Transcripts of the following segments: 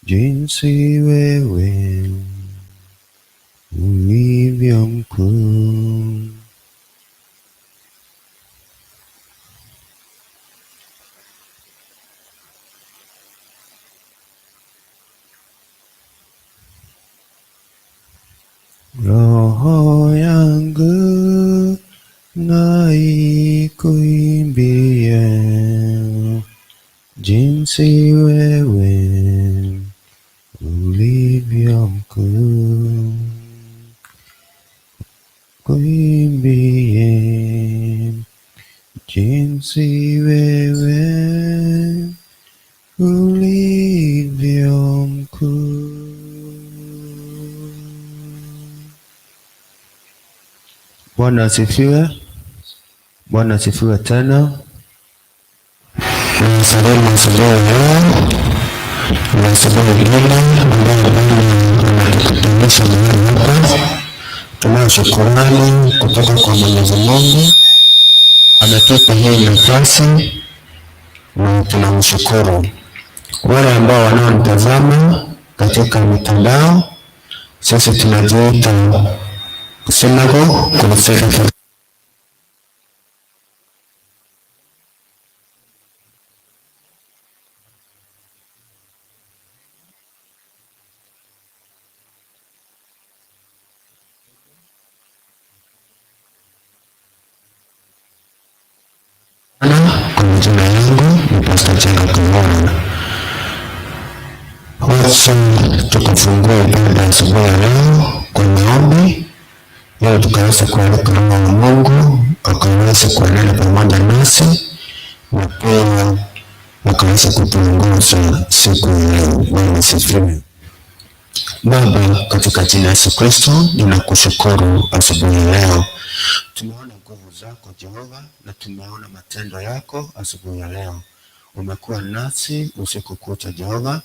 Jinsi wewe ulivyo mkuu. Roho yangu na ikuimbie jinsi wewe ulivyo mkuu. Kuimbie jinsi wewe ulivyo mkuu. Bwana asifiwe. Bwana asifiwe tena. Nasalimu asubuhi ya leo na asubuhi ile ambayo Bwana ametukutanisha mahali hapa. Tunayo shukurani kutoka kwa Mwenyezi Mungu, ametupa hii nafasi na tunamshukuru. Wale ambao wanaonitazama katika mitandao, sisi tunajiita Synagogue Crusade. Kwa majina yangu ni Pastor Jenga Kang'ola. Wacha tukafungue ibada asubuhi ya leo kwa maombi, leo tukaweza kualika Roho wa Mungu akaweza kuenenda pamoja nasi na pia akaweza kutuongoza siku ya leo. Bwana asifiwe. Baba, katika jina la Yesu Kristo ninakushukuru asubuhi ya leo. Tumeona nguvu zako Jehova na tumeona matendo yako asubuhi ya leo. Umekuwa nasi usiku kucha Jehova,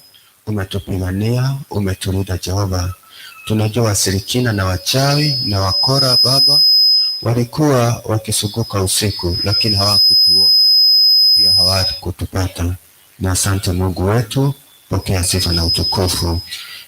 umetupigania, umetulinda Jehova. Tunajua wasirikina na wachawi na wakora Baba walikuwa wakisuguka usiku, lakini hawakutuona na pia hawakutupata. Na asante Mungu wetu, pokea sifa na utukufu.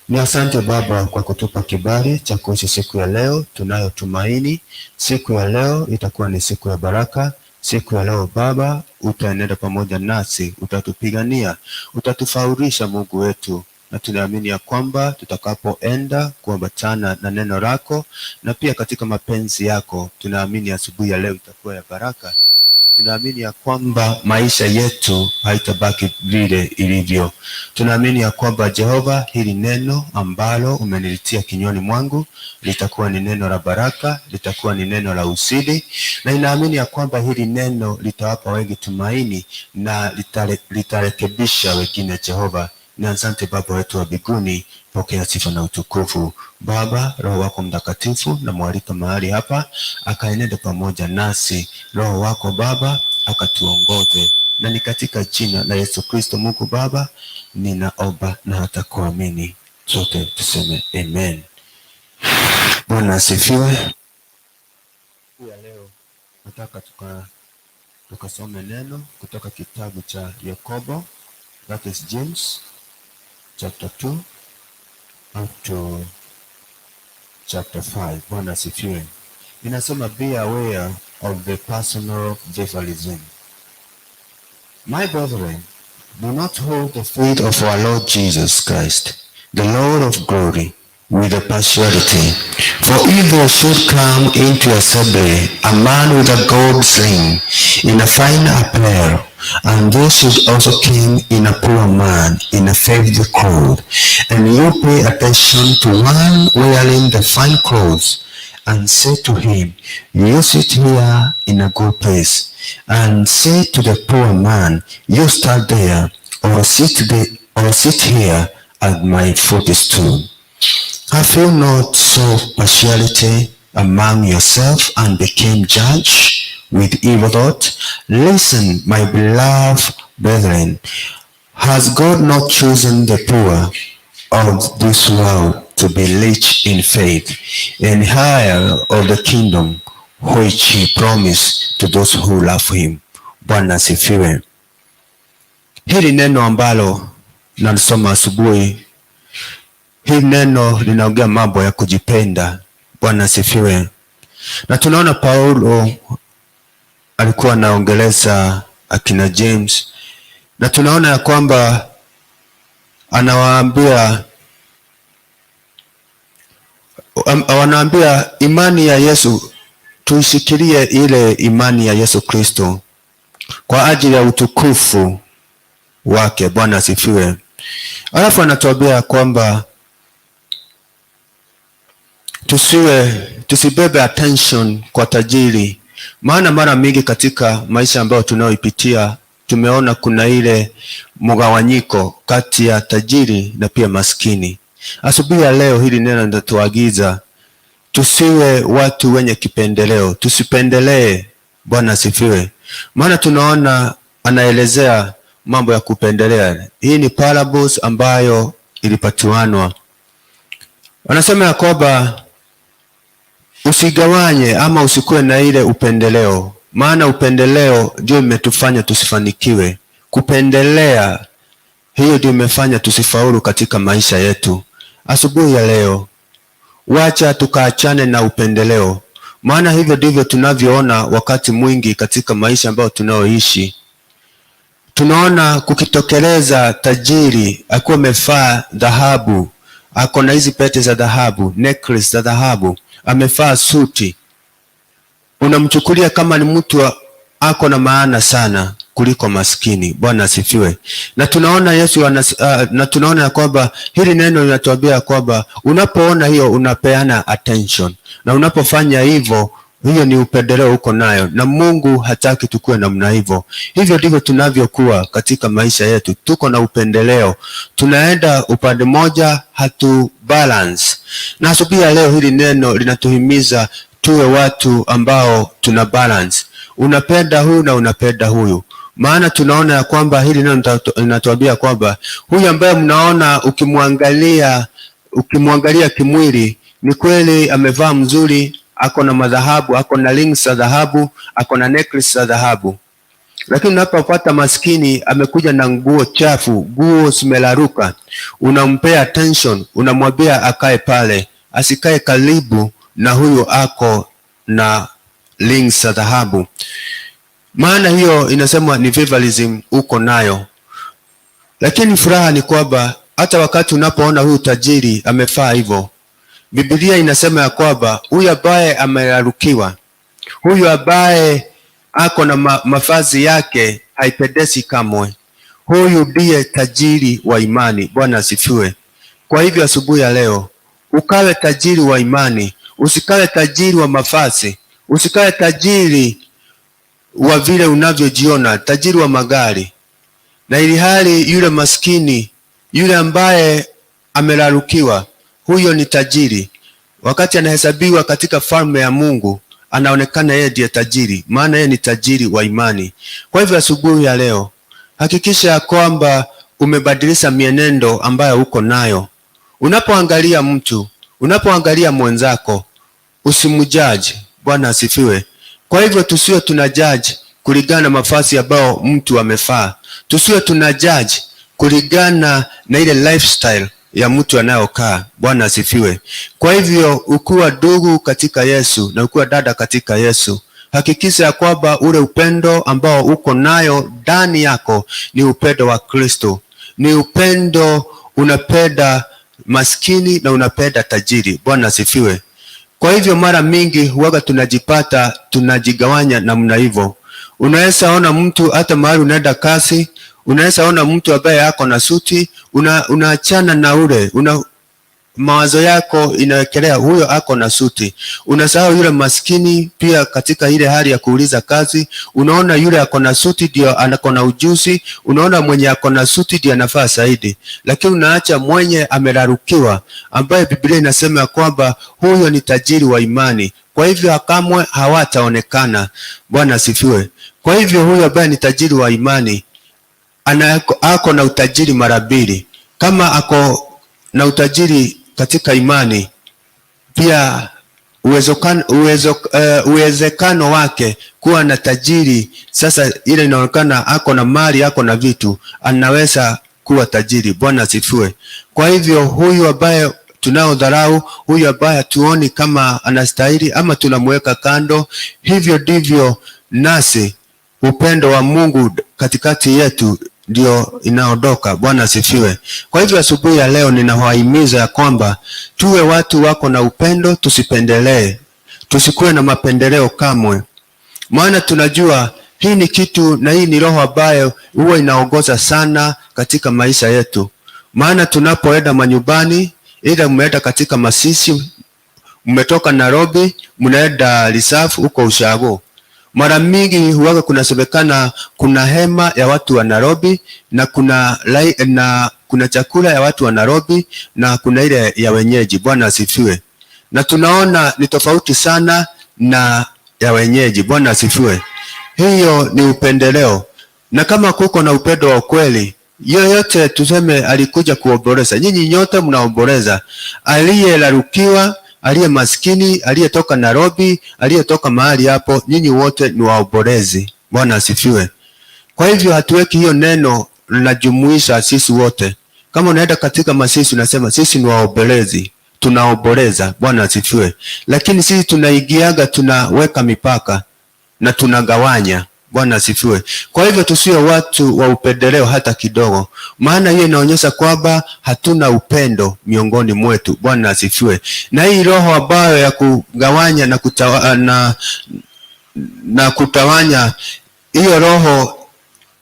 Ni asante Baba kwa kutupa kibali cha kuishi siku ya leo. Tunayo tumaini siku ya leo itakuwa ni siku ya baraka. Siku ya leo Baba utaenenda pamoja nasi, utatupigania, utatufaurisha Mungu wetu, na tunaamini ya kwamba tutakapoenda kuambatana na neno lako na pia katika mapenzi yako, tunaamini asubuhi ya leo itakuwa ya baraka. Tunaamini ya kwamba maisha yetu haitabaki vile ilivyo. Tunaamini ya kwamba Jehova, hili neno ambalo umenilitia kinywani mwangu litakuwa ni neno la baraka, litakuwa ni neno la usidi, na ninaamini ya kwamba hili neno litawapa wengi tumaini na litarekebisha wengine Jehova. Na asante Baba wetu wa mbinguni, pokea sifa na utukufu. Baba, Roho wako Mtakatifu namwalika mahali hapa akaenende pamoja nasi. Roho wako Baba akatuongoze, na ni katika jina la Yesu Kristo Mungu Baba ninaomba na hata kuamini. Sote tuseme amen. Bwana asifiwe. Ya leo nataka tukasome neno kutoka kitabu cha Yakobo, that is James chapter 2 up to chapter 5. Bwana asifiwe. Inasema, be aware of the personal rivalism. My brethren, do not hold the faith of our Lord Jesus Christ, the Lord of glory, with a partiality. For if there should come into assembly a man with a gold ring in a fine apparel, and there should also come in a poor man in a filthy cloth, and you pay attention to one wearing the fine clothes, and say to him, You sit here in a good place, and say to the poor man, You stand there, or sit here at my footstool. Have you not so partiality among yourself and became judge with evil thought? Listen, my beloved brethren, has God not chosen the poor of this world to be rich in faith and heir of the kingdom which he promised to those who love him? Bwana asifiwe. Hili neno ambalo nalisoma asubuhi Hii neno linaongea mambo ya kujipenda. Bwana asifiwe. Na tunaona Paulo alikuwa anaongeleza akina James, na tunaona ya kwamba anawaambia, wanaambia imani ya Yesu, tuishikilie ile imani ya Yesu Kristo kwa ajili ya utukufu wake. Bwana asifiwe. Alafu anatuambia kwamba tusibebe attention kwa tajiri, maana mara mingi katika maisha ambayo tunayoipitia tumeona kuna ile mgawanyiko kati ya tajiri na pia maskini. Asubuhi ya leo hili neno linatuagiza tusiwe watu wenye kipendeleo, tusipendelee. Bwana asifiwe. Maana tunaona anaelezea mambo ya kupendelea. Hii ni parables ambayo ilipatiwanwa. Anasema ya kwamba usigawanye ama usikuwe na ile upendeleo, maana upendeleo ndio imetufanya tusifanikiwe. Kupendelea hiyo ndio imefanya tusifaulu katika maisha yetu. Asubuhi ya leo, wacha tukaachane na upendeleo, maana hivyo ndivyo tunavyoona wakati mwingi katika maisha ambayo tunayoishi. Tunaona kukitokeleza tajiri akiwa amevaa dhahabu, ako na hizi pete za dhahabu, necklace za dhahabu, amevaa suti, unamchukulia kama ni mtu ako na maana sana kuliko maskini. Bwana asifiwe. Na tunaona Yesu na tunaona kwamba hili neno linatuambia kwamba unapoona hiyo unapeana attention, na unapofanya hivyo, hiyo ni upendeleo uko nayo, na Mungu hataki tukue namna hivyo. Hivyo ndivyo tunavyokuwa katika maisha yetu, tuko na upendeleo, tunaenda upande moja, hatu balance. Na asubuhi ya leo hili neno linatuhimiza tuwe watu ambao tuna balance. Unapenda huyu na unapenda huyu, maana tunaona ya kwamba hili neno linatuambia kwamba huyu ambaye mnaona ukimwangalia kimwili ni kweli amevaa mzuri, ako na madhahabu, ako na rings za dhahabu, ako na necklace za dhahabu, lakini unapopata maskini amekuja na nguo chafu, nguo zimelaruka, unampea attention, unamwambia akae pale, asikae karibu na huyu ako na rings za dhahabu. Maana hiyo inasema ni favorism uko nayo. Lakini furaha ni kwamba hata wakati unapoona huyu tajiri amefaa hivyo, Biblia inasema ya kwamba huyu ambaye amerarukiwa, huyu ambaye ako na mavazi yake haipendezi kamwe, huyu ndiye tajiri wa imani. Bwana asifiwe. Kwa hivyo asubuhi ya leo ukawe tajiri wa imani, usikawe tajiri wa mavazi, usikawe tajiri wa vile unavyojiona, tajiri wa magari, na ili hali yule maskini, yule ambaye amelarukiwa, huyo ni tajiri. Wakati anahesabiwa katika falme ya Mungu, anaonekana yeye ndiye tajiri, maana yeye ni tajiri wa imani. Kwa hivyo asubuhi ya leo, hakikisha ya kwamba umebadilisha mienendo ambayo uko nayo. Unapoangalia mtu, unapoangalia mwenzako, usimjudge. Bwana asifiwe. Kwa hivyo tusiwe tuna judge kulingana na mavazi ambayo mtu amefaa. Tusiwe tuna judge kulingana na ile lifestyle ya mtu anayokaa. Bwana asifiwe. Kwa hivyo ukiwa ndugu katika Yesu na ukiwa dada katika Yesu, hakikisha ya kwamba ule upendo ambao uko nayo ndani yako ni upendo wa Kristo, ni upendo unapenda maskini na unapenda tajiri. Bwana asifiwe. Kwa hivyo mara mingi huwaga tunajipata tunajigawanya namna hivyo. Unaweza ona mtu hata mahali unaenda kazi, unaweza ona mtu ambaye ako na suti, unaachana na ule una mawazo yako inawekelea huyo ako na suti, unasahau yule maskini pia katika ile hali ya kuuliza kazi. Unaona yule ako na suti ndio anako na ujuzi, unaona mwenye ako na suti ndio anafaa zaidi, lakini unaacha mwenye amerarukiwa, ambaye Biblia inasema kwamba huyo ni tajiri wa imani. Kwa hivyo kamwe hawataonekana. Bwana asifiwe. Kwa hivyo huyo ambaye ni tajiri wa imani ako na utajiri mara mbili. Kama ako na utajiri katika imani, pia uwezekano wake kuwa na tajiri sasa, ile inaonekana ako na mali, ako na vitu, anaweza kuwa tajiri. Bwana asifiwe. Kwa hivyo huyu ambaye tunaodharau, huyu ambaye hatuoni kama anastahili ama tunamweka kando, hivyo ndivyo nasi upendo wa Mungu katikati yetu ndio inaondoka. Bwana asifiwe. Kwa hivyo asubuhi ya leo ninawahimiza ya kwamba tuwe watu wako na upendo, tusipendelee, tusikuwe na mapendeleo kamwe, maana tunajua hii ni kitu na hii ni roho ambayo huwa inaongoza sana katika maisha yetu. Maana tunapoenda manyumbani, ila mmeenda katika mazishi, mmetoka Nairobi, mnaenda reserve huko ushago, mara mingi huwaga kunasemekana kuna hema ya watu wa Nairobi na kuna chakula ya watu wa Nairobi na kuna ile ya wenyeji. Bwana asifiwe. Na tunaona ni tofauti sana na ya wenyeji. Bwana asifiwe. Hiyo ni upendeleo, na kama kuko na upendo wa kweli, yoyote tuseme alikuja kuomboleza, nyinyi nyote mnaomboleza, aliyerarukiwa, aliye maskini, aliyetoka Nairobi, aliyetoka mahali hapo, nyinyi wote ni waombolezi. Bwana asifiwe. Kwa hivyo hatuweki hiyo neno linajumuisha sisi wote. Kama unaenda katika mazishi unasema sisi ni waombolezi, tunaomboleza. Bwana asifiwe. Lakini sisi tunaigiaga, tunaweka mipaka na tunagawanya. Bwana asifiwe. Kwa hivyo tusiwe watu wa upendeleo hata kidogo, maana hiyo inaonyesha kwamba hatuna upendo miongoni mwetu. Bwana asifiwe. Na hii roho ambayo ya kugawanya na kutawanya, hiyo roho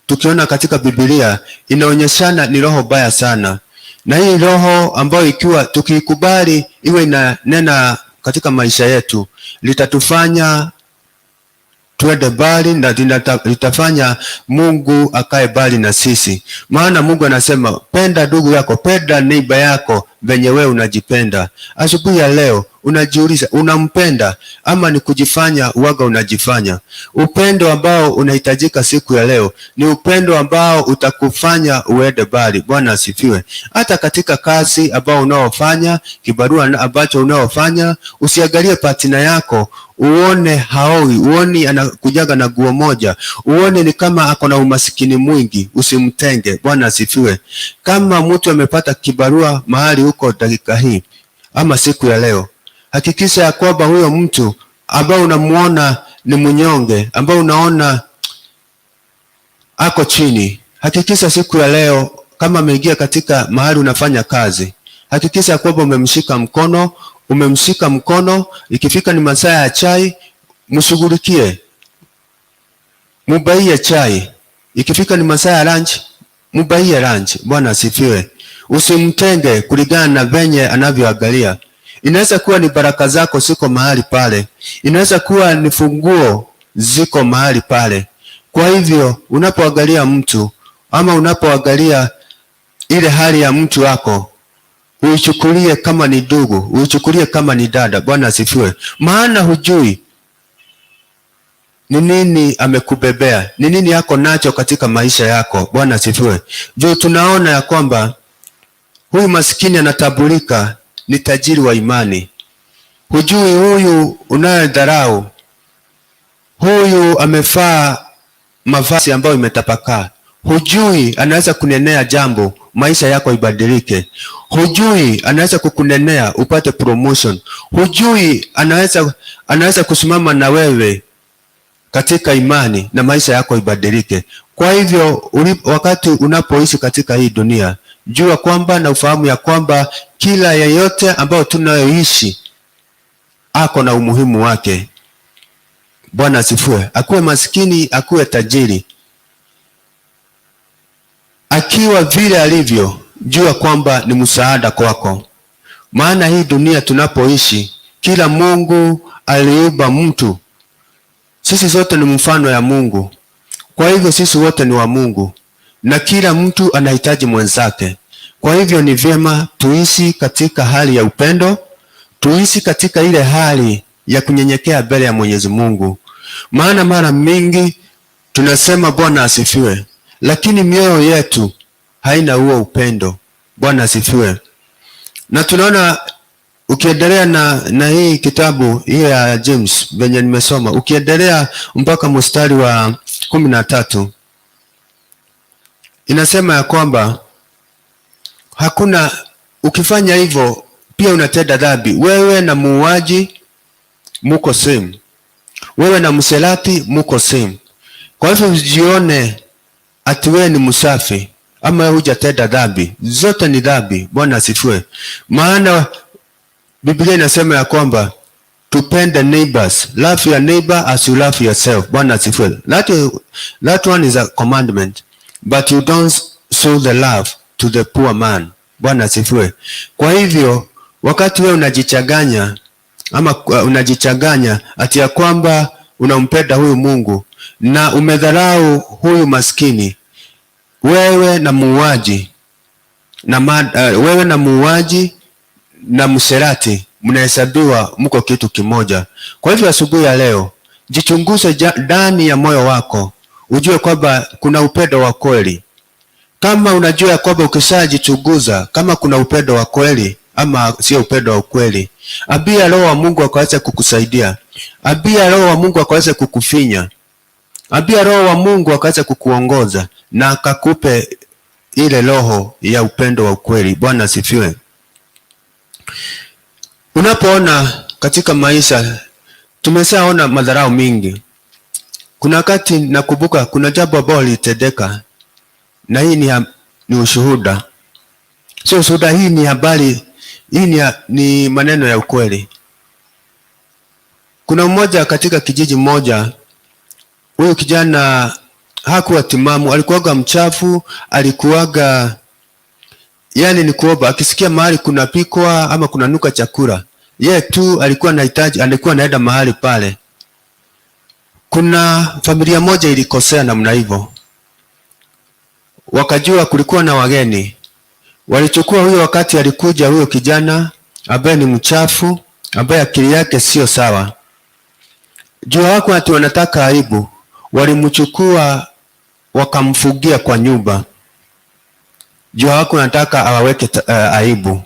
tukiona katika Biblia inaonyeshana ni roho baya sana, na hii roho ambayo ikiwa tukiikubali iwe inanena katika maisha yetu litatufanya tuende mbali na litafanya Mungu akae mbali na sisi. Maana Mungu anasema penda ndugu yako, penda neighbor yako venye wewe unajipenda. Asubuhi ya leo unajiuliza, unampenda ama ni kujifanya uwaga unajifanya? Upendo ambao unahitajika siku ya leo ni upendo ambao utakufanya uende mbali. Bwana asifiwe. Hata katika kazi ambao unaofanya, kibarua ambacho unaofanya, usiangalie partner yako uone haoi, uone anakujaga na guo moja, uone ni kama ako na umasikini mwingi, usimtenge. Bwana asifiwe. Kama mtu amepata kibarua mahali huko dakika hii ama siku ya leo, hakikisha ya kwamba huyo mtu ambao unamuona ni mnyonge, ambao unaona ako chini, hakikisha siku ya leo kama ameingia katika mahali unafanya kazi, hakikisha ya kwamba umemshika mkono, umemshika mkono. Ikifika ni masaa ya chai, mshughulikie, mubaie chai. Ikifika ni masaa ya lunch, mubaie lunch. Bwana asifiwe. Usimtenge kulingana na venye anavyoangalia. Inaweza kuwa ni baraka zako ziko mahali pale, inaweza kuwa ni funguo ziko mahali pale. Kwa hivyo unapoangalia mtu ama unapoangalia ile hali ya mtu wako, uichukulie kama ni ndugu, uichukulie kama ni dada. Bwana asifiwe. Maana hujui ni nini amekubebea, ni nini yako nacho katika maisha yako. Bwana asifiwe. Juu tunaona ya kwamba huyu maskini anatabulika ni tajiri wa imani. Hujui huyu unayedharau, huyu amevaa mavazi ambayo imetapakaa. Hujui anaweza kunenea jambo maisha yako ibadilike. Hujui anaweza kukunenea upate promotion. Hujui anaweza kusimama na wewe katika imani na maisha yako ibadilike. Kwa hivyo wakati unapoishi katika hii dunia, jua kwamba na ufahamu ya kwamba kila yeyote ambayo tunayoishi ako na umuhimu wake. Bwana asifiwe. Akuwe maskini, akuwe tajiri, akiwa vile alivyo, jua kwamba ni msaada kwako. Maana hii dunia tunapoishi, kila Mungu aliumba mtu, sisi zote ni mfano ya Mungu. Kwa hivyo sisi wote ni wa Mungu na kila mtu anahitaji mwenzake. Kwa hivyo ni vyema tuishi katika hali ya upendo, tuishi katika ile hali ya kunyenyekea mbele ya Mwenyezi Mungu. Maana mara mingi tunasema Bwana asifiwe, lakini mioyo yetu haina huo upendo. Bwana asifiwe. Na tunaona ukiendelea na hii kitabu hii ya James venye nimesoma, ukiendelea mpaka mstari wa 13 inasema ya kwamba Hakuna, ukifanya hivyo pia unatenda dhambi. Wewe na muuaji muko same, wewe na mselati muko same. Kwa hivyo usijione ati wewe ni msafi ama wewe hujatenda dhambi. Zote ni dhambi. Bwana asifiwe. Maana Biblia inasema ya kwamba tupende neighbors, love your neighbor as you love yourself. Bwana asifiwe. That one is a commandment, but you don't show the love to the poor man. Bwana asifiwe. Kwa hivyo wakati wewe unajichanganya ama unajichanganya ati ya kwamba unampenda huyu Mungu na umedharau huyu maskini, wewe na muuaji na wewe na muuaji na mserati mnahesabiwa mko kitu kimoja. Kwa hivyo asubuhi ya leo jichunguze ndani ya moyo wako, ujue kwamba kuna upendo wa kweli. Kama unajua ya kwamba ukishajichunguza kama kuna upendo wa kweli ama sio upendo wa kweli, ambia Roho wa Mungu akaweze kukusaidia, ambia Roho wa Mungu akaweze kukufinya, ambia Roho wa Mungu akaweze kukuongoza na akakupe ile roho ya upendo wa ukweli. Bwana asifiwe. Unapoona katika maisha tumeshaona madharau mingi. Kuna wakati nakumbuka kuna jambo ambalo lilitendeka, na hii ni ushuhuda, sio ushuhuda, hii ni habari, hii ni maneno ya ukweli. Kuna mmoja katika kijiji mmoja, huyu kijana hakuwa timamu, alikuwaga mchafu, alikuwaga yani ni kuomba, akisikia mahali kunapikwa ama kunanuka chakula, ye tu alikuwa anahitaji, alikuwa anaenda mahali pale. Kuna familia moja ilikosea namna hivyo, wakajua kulikuwa na wageni, walichukua huyo. Wakati alikuja huyo kijana ambaye ni mchafu, ambaye akili yake sio sawa, jua wako ati wanataka aibu, walimchukua wakamfugia kwa nyumba jua wako wanataka awaweke aibu,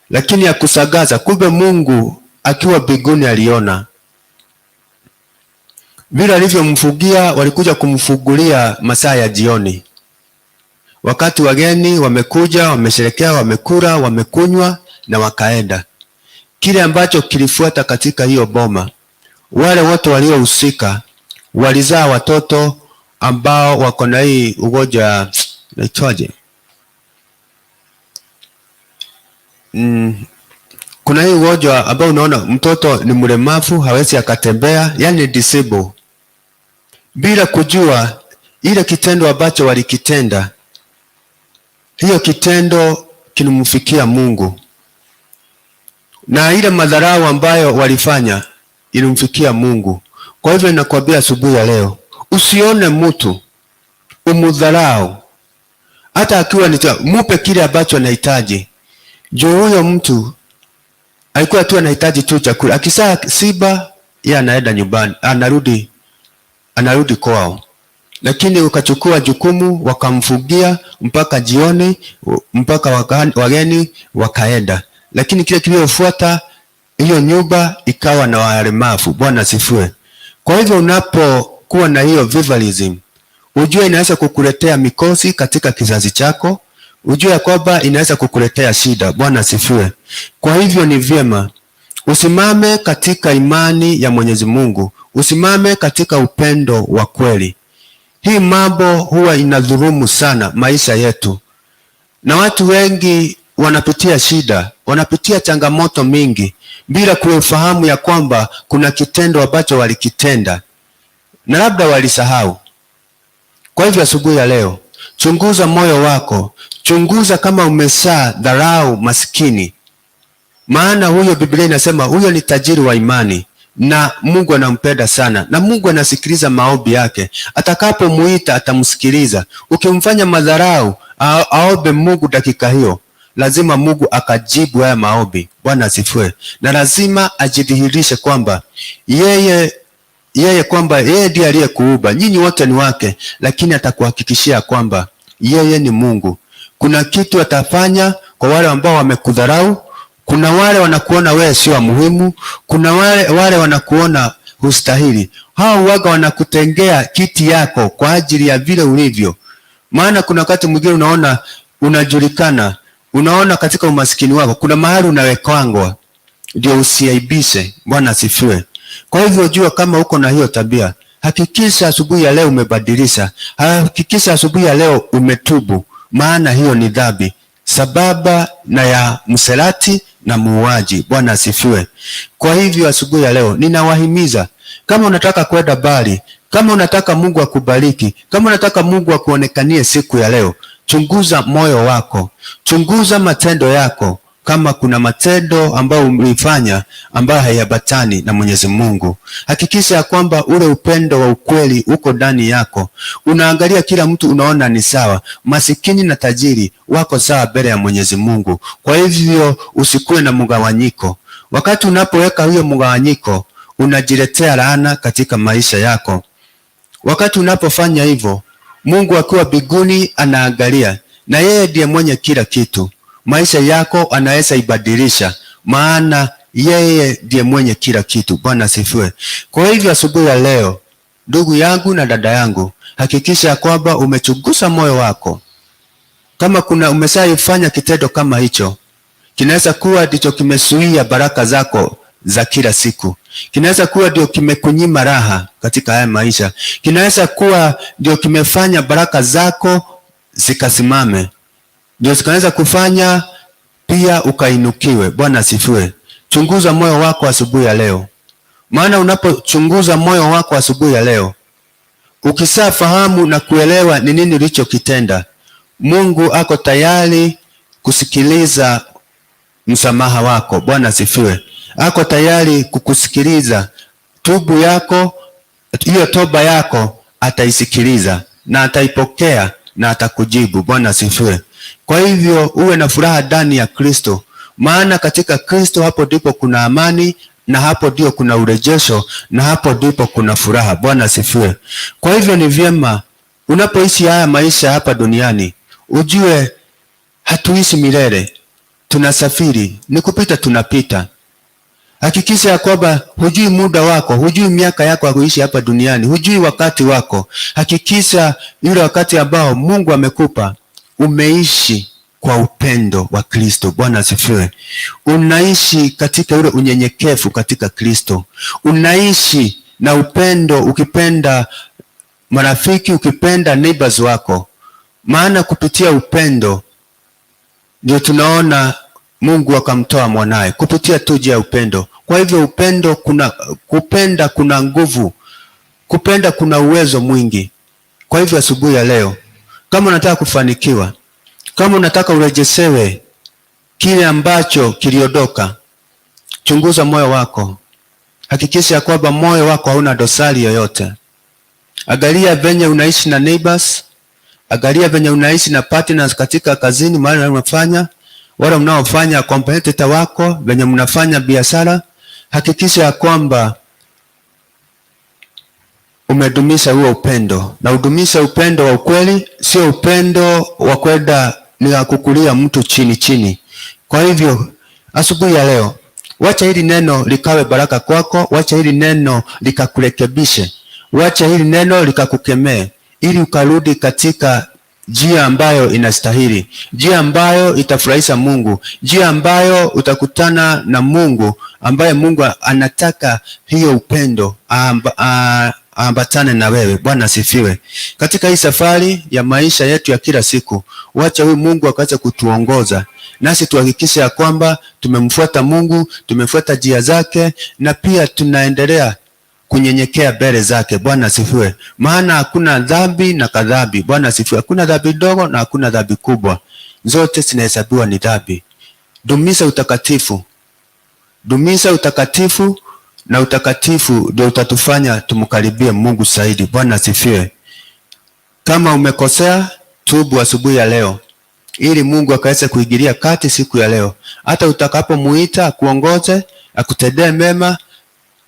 lakini ya kusagaza, kumbe Mungu akiwa mbinguni aliona vile alivyomfugia. Walikuja kumfugulia masaa ya jioni, wakati wageni wamekuja, wamesherekea, wamekula, wamekunywa na wakaenda. Kile ambacho kilifuata katika hiyo boma, wale wote waliohusika walizaa watoto ambao wako na hii ugonjwa naitwaje? Kuna hii ugonjwa ambao unaona mtoto ni mlemavu, hawezi akatembea, yani disable, bila kujua ile kitendo ambacho walikitenda, hiyo kitendo kilimfikia Mungu, na ile madharau ambayo walifanya ilimfikia Mungu. Kwa hivyo nakwambia asubuhi ya leo, usione mtu umudharau, hata akiwa ni mupe kile ambacho anahitaji. Juu huyo mtu alikuwa tu anahitaji tu chakula, akisaa siba yeye anaenda nyumbani, anarudi kwao. Lakini ukachukua jukumu, wakamfugia mpaka jioni, mpaka wageni wakaenda. Lakini kile kiliofuata, hiyo nyumba ikawa na walemavu. Bwana asifiwe. Kwa hivyo unapokuwa na hiyo vivalism, ujue inaweza kukuletea mikosi katika kizazi chako, ujue kwamba inaweza kukuletea shida. Bwana asifiwe. Kwa hivyo ni vyema usimame katika imani ya Mwenyezi Mungu, usimame katika upendo wa kweli. Hii mambo huwa inadhulumu sana maisha yetu, na watu wengi wanapitia shida, wanapitia changamoto mingi bila kufahamu ya kwamba kuna kitendo ambacho walikitenda na labda walisahau. Kwa hivyo asubuhi ya leo, chunguza moyo wako, chunguza kama umesaa dharau maskini, maana huyo Biblia inasema huyo ni tajiri wa imani na Mungu anampenda sana, na Mungu anasikiliza maombi yake. Atakapomuita atamsikiliza. Ukimfanya madharau aombe Mungu dakika hiyo, lazima Mungu akajibu haya maombi. Bwana asifiwe. Na lazima ajidhihirishe kwamba yeye kwamba yeye ndiye aliyekuumba, nyinyi wote ni wake, lakini atakuhakikishia kwamba yeye ni Mungu. Kuna kitu atafanya kwa wale ambao wamekudharau. Kuna wale wanakuona wewe sio muhimu, kuna wale wanakuona hustahili. Hao waga wanakutengea kiti yako kwa ajili ya vile ulivyo. Maana kuna wakati mwingine unaona unajulikana, Unaona, katika umaskini wako kuna mahali unawekwangwa ndio usiaibishe. Bwana asifiwe. Kwa hivyo jua kama uko na hiyo tabia, hakikisha asubuhi ya leo umebadilisha, hakikisha asubuhi ya leo umetubu, maana hiyo ni dhambi sababa na ya mselati na muuaji. Bwana asifiwe. Kwa hivyo asubuhi ya leo ninawahimiza, kama unataka kwenda mbali, kama unataka Mungu akubariki, kama unataka Mungu akuonekanie siku ya leo, chunguza moyo wako, chunguza matendo yako, kama kuna matendo ambayo umeifanya ambayo hayabatani na Mwenyezi Mungu. Hakikisha ya kwamba ule upendo wa ukweli uko ndani yako. Unaangalia kila mtu, unaona ni sawa, masikini na tajiri wako sawa mbele ya Mwenyezi Mungu. Kwa hivyo usikuwe na mgawanyiko. Wakati unapoweka huyo mgawanyiko, unajiletea laana katika maisha yako. Wakati unapofanya hivyo, Mungu akiwa mbinguni anaangalia, na yeye ndiye mwenye kila kitu. Maisha yako anaweza ibadilisha, maana yeye ndiye mwenye kila kitu. Bwana asifiwe. Kwa hivyo asubuhi ya leo, ndugu yangu na dada yangu, hakikisha ya kwamba umechunguza moyo wako. Kama kuna umeshaifanya kitendo kama hicho, kinaweza kuwa ndicho kimezuia baraka zako za kila siku, kinaweza kuwa ndio kimekunyima raha katika haya maisha, kinaweza kuwa ndio kimefanya baraka zako zikasimame, ndio zikaweza kufanya pia ukainukiwe. Bwana asifiwe. Chunguza moyo wako asubuhi ya leo, maana unapochunguza moyo wako asubuhi ya leo, ukishafahamu na kuelewa ni nini ulichokitenda, Mungu ako tayari kusikiliza msamaha wako. Bwana asifiwe. Ako tayari kukusikiliza tubu yako, hiyo toba yako ataisikiliza na ataipokea na atakujibu. Bwana asifiwe. Kwa hivyo uwe na furaha ndani ya Kristo, maana katika Kristo hapo ndipo kuna amani na hapo ndio kuna urejesho na hapo ndipo kuna furaha. Bwana asifiwe. Kwa hivyo ni vyema unapoishi haya maisha hapa duniani ujue hatuishi milele, tunasafiri, ni kupita tunapita. Hakikisha ya kwamba hujui muda wako, hujui miaka yako ya kuishi hapa duniani, hujui wakati wako. Hakikisha yule wakati ambao Mungu amekupa umeishi kwa upendo wa Kristo. Bwana asifiwe. Unaishi katika ule unyenyekevu katika Kristo, unaishi na upendo, ukipenda marafiki, ukipenda neighbors wako, maana kupitia upendo ndio tunaona Mungu akamtoa mwanaye kupitia tu njia ya upendo. Kwa hivyo upendo, kuna kupenda, kuna nguvu, kupenda kuna uwezo mwingi. Kwa hivyo asubuhi ya leo, kama unataka kufanikiwa, kama unataka urejeshewe kile ambacho kiliondoka, chunguza moyo wako, hakikisha ya kwamba moyo wako hauna dosari yoyote. Angalia venye unaishi na neighbors, angalia venye unaishi na partners katika kazini, mahali unafanya, wale mnaofanya competitor wako, venye mnafanya biashara. Hakikisha ya kwamba umedumisha huo upendo, na udumishe upendo wa ukweli, sio upendo wa kwenda ni ya kukulia mtu chini chini. Kwa hivyo asubuhi ya leo, wacha hili neno likawe baraka kwako, wacha hili neno likakurekebishe, wacha hili neno likakukemee, ili ukarudi katika njia ambayo inastahili, njia ambayo itafurahisha Mungu, njia ambayo utakutana na Mungu ambaye Mungu anataka hiyo upendo ambatane na wewe. Bwana asifiwe. Katika hii safari ya maisha yetu ya kila siku, wacha huyu Mungu akaweze kutuongoza, nasi tuhakikishe ya kwamba tumemfuata Mungu, tumefuata njia zake, na pia tunaendelea kunyenyekea mbele zake. Bwana asifiwe. Maana hakuna dhambi na kadhambi. Bwana asifiwe. Hakuna dhambi ndogo na hakuna dhambi kubwa, zote zinahesabiwa ni dhambi. Dumisha utakatifu, dumisha utakatifu, na utakatifu ndio utatufanya tumkaribie Mungu zaidi. Bwana asifiwe. Kama umekosea, tubu asubuhi ya leo, ili Mungu akaweze kuingilia kati siku ya leo. Hata utakapomuita akuongoze, akutendee mema,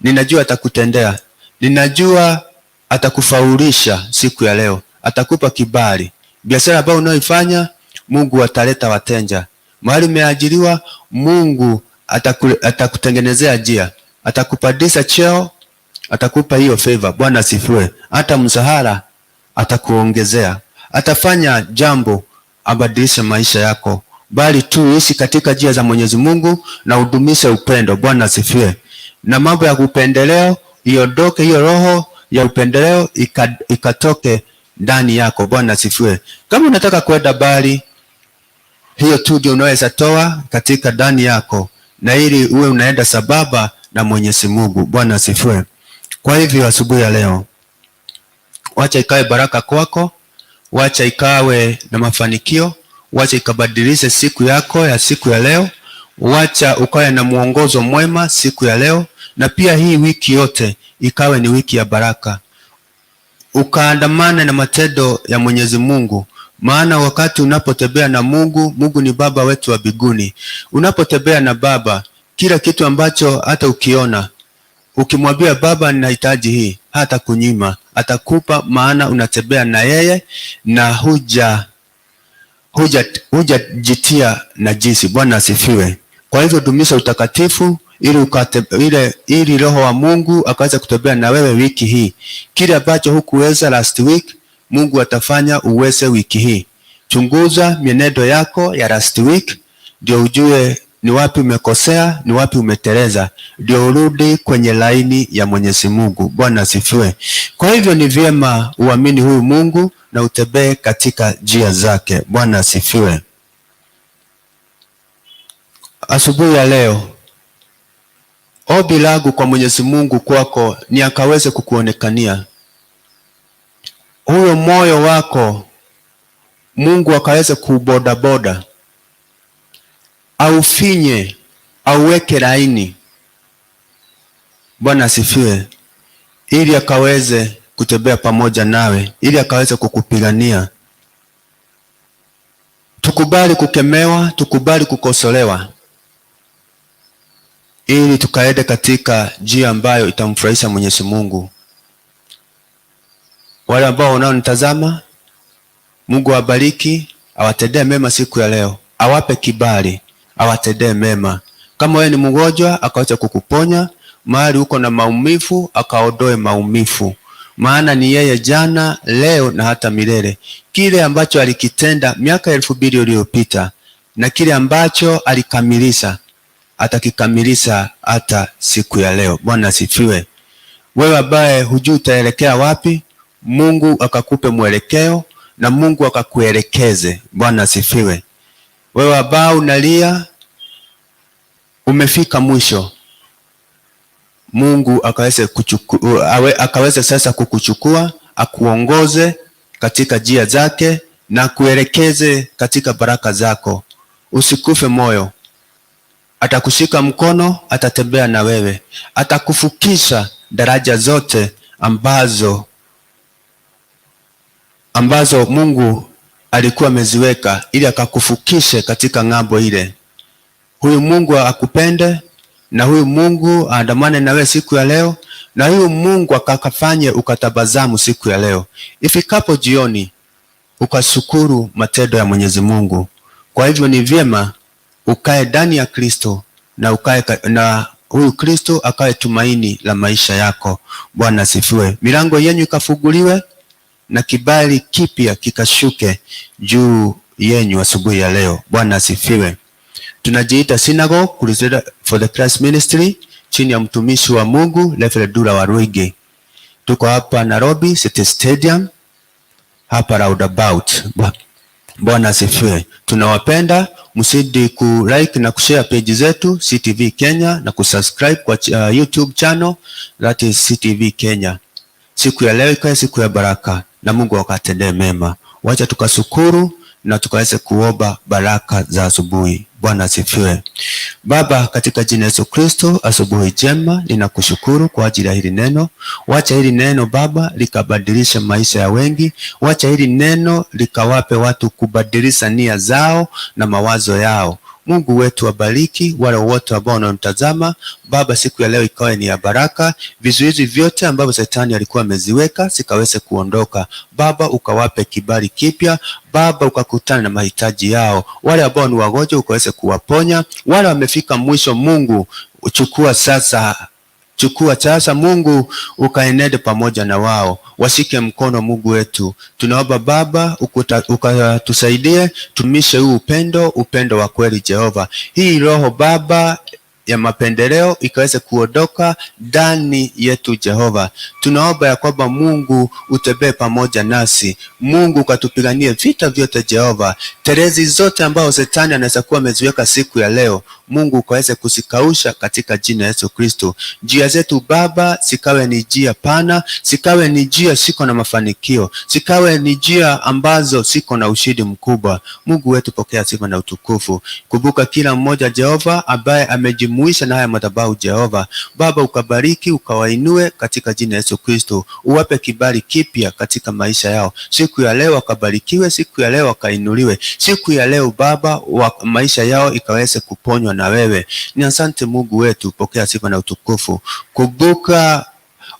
ninajua atakutendea, ninajua atakufaulisha siku ya leo, atakupa kibali. Biashara ambayo unaoifanya, Mungu ataleta wateja. Mahali umeajiriwa, Mungu atakutengenezea njia, atakupandisha cheo, atakupa hiyo favor. Bwana asifiwe. Hata mshahara atakuongezea, atafanya jambo abadilishe maisha yako. bali tu ishi katika njia za Mwenyezi Mungu na udumishe upendo. Bwana asifiwe. Na mambo ya upendeleo iondoke, hiyo roho ya upendeleo ikatoke ndani yako. Bwana asifiwe. Kama unataka kwenda mbali, hiyo tu ndio unaweza toa katika ndani yako, na ili uwe unaenda sambamba na Mwenyezi Mungu. Bwana asifiwe. Kwa hivyo asubuhi ya leo, wacha ikawe baraka kwako, wacha ikawe na mafanikio, wacha ikabadilishe siku yako ya siku ya leo, wacha ukawe na mwongozo mwema siku ya leo, na pia hii wiki yote ikawe ni wiki ya baraka, ukaandamane na matendo ya Mwenyezi Mungu. Maana wakati unapotembea na Mungu, Mungu ni Baba wetu wa mbinguni. Unapotembea na Baba, kila kitu ambacho hata ukiona ukimwambia Baba, ninahitaji hii, hata kunyima, atakupa, maana unatembea na yeye na hujajitia najisi. Bwana asifiwe. Kwa hivyo dumisha utakatifu ili Roho wa Mungu akaweza kutembea na wewe wiki hii. Kile ambacho hukuweza last week, Mungu atafanya uweze wiki hii. Chunguza mienendo yako ya last week ndio ujue ni wapi umekosea, ni wapi umeteleza, ndio urudi kwenye laini ya Mwenyezi Mungu. Bwana asifiwe. Kwa hivyo ni vyema uamini huyu Mungu na utembee katika njia zake. Bwana asifiwe. Asubuhi ya leo, ombi langu kwa Mwenyezi Mungu kwako ni akaweze kukuonekania huyo moyo wako, Mungu akaweze kubodaboda, aufinye, auweke laini. Bwana asifiwe, ili akaweze kutembea pamoja nawe, ili akaweze kukupigania. Tukubali kukemewa, tukubali kukosolewa, ili tukaende katika njia ambayo itamfurahisha Mwenyezi Mungu. Wale ambao wanaonitazama, Mungu awabariki, awatendee mema siku ya leo, awape kibali, awatendee mema. Kama wewe ni mgonjwa, akaweza kukuponya. Mahali uko na maumivu, akaondoe maumivu, maana ni yeye jana, leo na hata milele. Kile ambacho alikitenda miaka 2000 iliyopita na kile ambacho alikamilisha atakikamilisha hata siku ya leo. Bwana asifiwe. Wewe ambaye hujui utaelekea wapi, Mungu akakupe mwelekeo na Mungu akakuelekeze. Bwana asifiwe. Wewe ambao unalia umefika mwisho, Mungu akaweze sasa kukuchukua akuongoze katika njia zake na kuelekeze katika baraka zako. Usikufe moyo, atakushika mkono, atatembea na wewe, atakufukisha daraja zote ambazo Mungu alikuwa ameziweka ili akakufukishe katika ng'ambo ile. Huyu Mungu akupende na huyu Mungu aandamane na wewe siku ya leo, na huyu Mungu akakafanye ukatabasamu siku ya leo. Ifikapo jioni ukashukuru matendo ya Mwenyezi Mungu. Kwa hivyo ni vyema ukae ndani ya Kristo na ukae na huyu Kristo akawe tumaini la maisha yako. Bwana asifiwe. Milango yenu ikafunguliwe na kibali kipya kikashuke juu yenyu asubuhi ya leo. Bwana asifiwe. Tunajiita Synagogue Crusader for the Christ Ministry chini ya mtumishi wa Mungu Reverend Dula Waruinge. Tuko hapa Nairobi City Stadium hapa roundabout. Bwana asifiwe. Tunawapenda, msidi ku like na kushare page zetu CTV Kenya na kusubscribe kwa YouTube channel, that is CTV Kenya. Siku ya leo ikawe siku ya baraka na Mungu akatendee mema. Wacha tukashukuru na tukaweze kuomba baraka za asubuhi. Bwana asifiwe. Baba, katika jina Yesu Kristo, asubuhi njema, ninakushukuru kwa ajili ya hili neno. Wacha hili neno Baba likabadilisha maisha ya wengi. Wacha hili neno likawape watu kubadilisha nia zao na mawazo yao. Mungu wetu wabariki wale wote ambao wanamtazama Baba, siku ya leo ikawe ni ya baraka. Vizuizi vyote ambavyo shetani alikuwa ameziweka sikaweze kuondoka Baba, ukawape kibali kipya Baba, ukakutana na mahitaji yao. Wale ambao ni wagonjwa ukaweze kuwaponya, wale wamefika mwisho, Mungu uchukua sasa Chukua sasa Mungu, ukaenende pamoja na wao, washike mkono Mungu wetu. Tunaomba Baba ukatusaidie, tumishe huu upendo, upendo wa kweli Jehova. Hii roho Baba ya mapendeleo ikaweze kuondoka ndani yetu Jehova. Tunaomba ya kwamba Mungu utembee pamoja nasi, Mungu ukatupiganie vita vyote Jehova. Terezi zote ambazo shetani anaweza kuwa ameziweka siku ya leo, Mungu ukaweze kuzikausha katika jina Yesu Kristo. Njia zetu Baba zikawe ni njia pana, zikawe ni njia siko na mafanikio, zikawe ni njia ambazo siko na ushindi mkubwa. Mungu wetu, pokea sifa na utukufu. Kumbuka kila mmoja Jehova ambaye amejimuisha na haya madhabahu Jehova. Baba ukabariki, ukawainue katika jina Yesu Kristo. Uwape kibali kipya katika maisha yao. Siku ya leo wakabarikiwe, siku ya leo wakainuliwe. Siku ya leo Baba wa maisha yao ikaweze kuponywa na wewe. Ni asante Mungu wetu, pokea sifa na utukufu. Kumbuka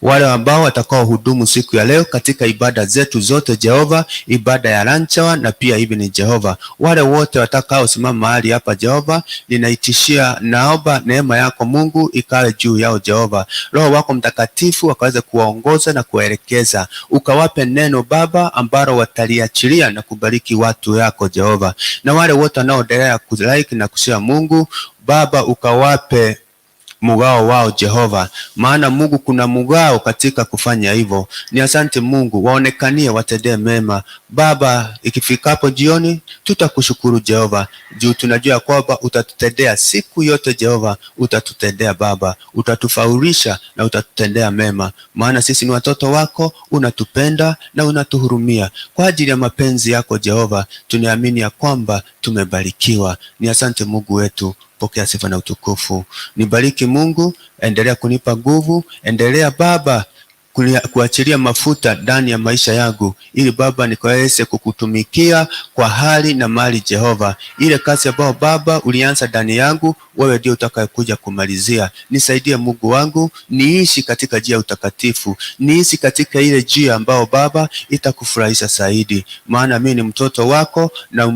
wale ambao watakao hudumu siku ya leo katika ibada zetu zote Jehova, ibada ya lunch hour na pia hivi ni Jehova. Wale wote watakao simama mahali hapa Jehova, ninaitishia, naomba neema yako Mungu ikawe juu yao Jehova. Roho wako Mtakatifu akaweze kuwaongoza na kuwaelekeza, ukawape neno Baba ambalo wataliachilia na kubariki watu yako Jehova. Na wale wote wanaoendelea kulike na kushare Mungu Baba, ukawape mugao wao Jehova, maana Mungu kuna mugao katika kufanya hivyo. Ni asante Mungu, waonekanie, watendee mema Baba. Ikifikapo jioni, tutakushukuru Jehova, juu tunajua kwamba utatutendea siku yote Jehova, utatutendea Baba, utatufaulisha na utatutendea mema, maana sisi ni watoto wako, unatupenda na unatuhurumia. Kwa ajili ya mapenzi yako Jehova, tunaamini ya kwamba tumebarikiwa. Ni asante Mungu wetu, pokea sifa na utukufu. Nibariki Mungu, endelea kunipa nguvu, endelea Baba kuachilia mafuta ndani ya maisha yangu, ili Baba nikaweze kukutumikia kwa hali na mali Jehova. Ile kazi ambayo Baba ulianza ndani yangu, wewe ndio utakayekuja kumalizia. Nisaidie Mungu wangu, niishi katika njia ya utakatifu, niishi katika ile njia ambayo Baba itakufurahisha zaidi, maana mimi ni mtoto wako na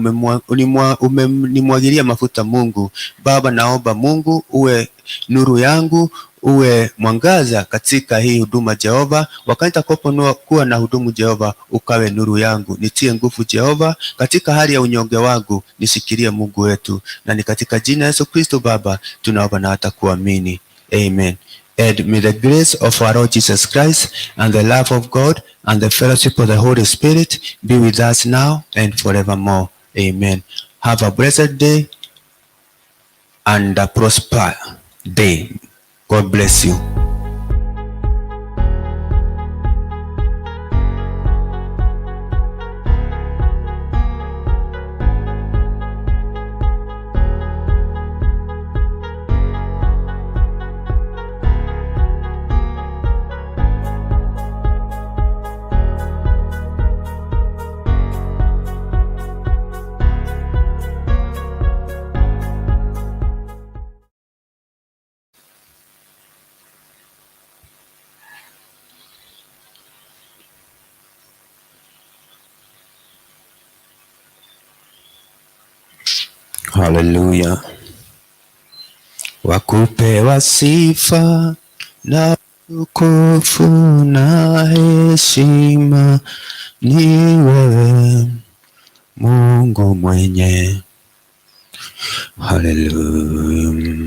umenimwagilia mafuta Mungu. Baba, naomba Mungu uwe nuru yangu, uwe mwangaza katika hii huduma Jehova. Wakati nitakapokuwa kuwa na hudumu Jehova, ukawe nuru yangu, nitie nguvu Jehova katika hali ya unyonge wangu, nishikilie Mungu wetu, na ni katika jina Yesu Kristo Baba tunaomba na hata kuamini, amen. And may the grace of our Lord Jesus Christ and the love of God and the fellowship of the Holy Spirit be with us now and forevermore. Amen. Have a blessed day and a prosper day. God bless you. Haleluya. Wakupewa sifa na utukufu na heshima ni wewe Mungu mwenye. Haleluya.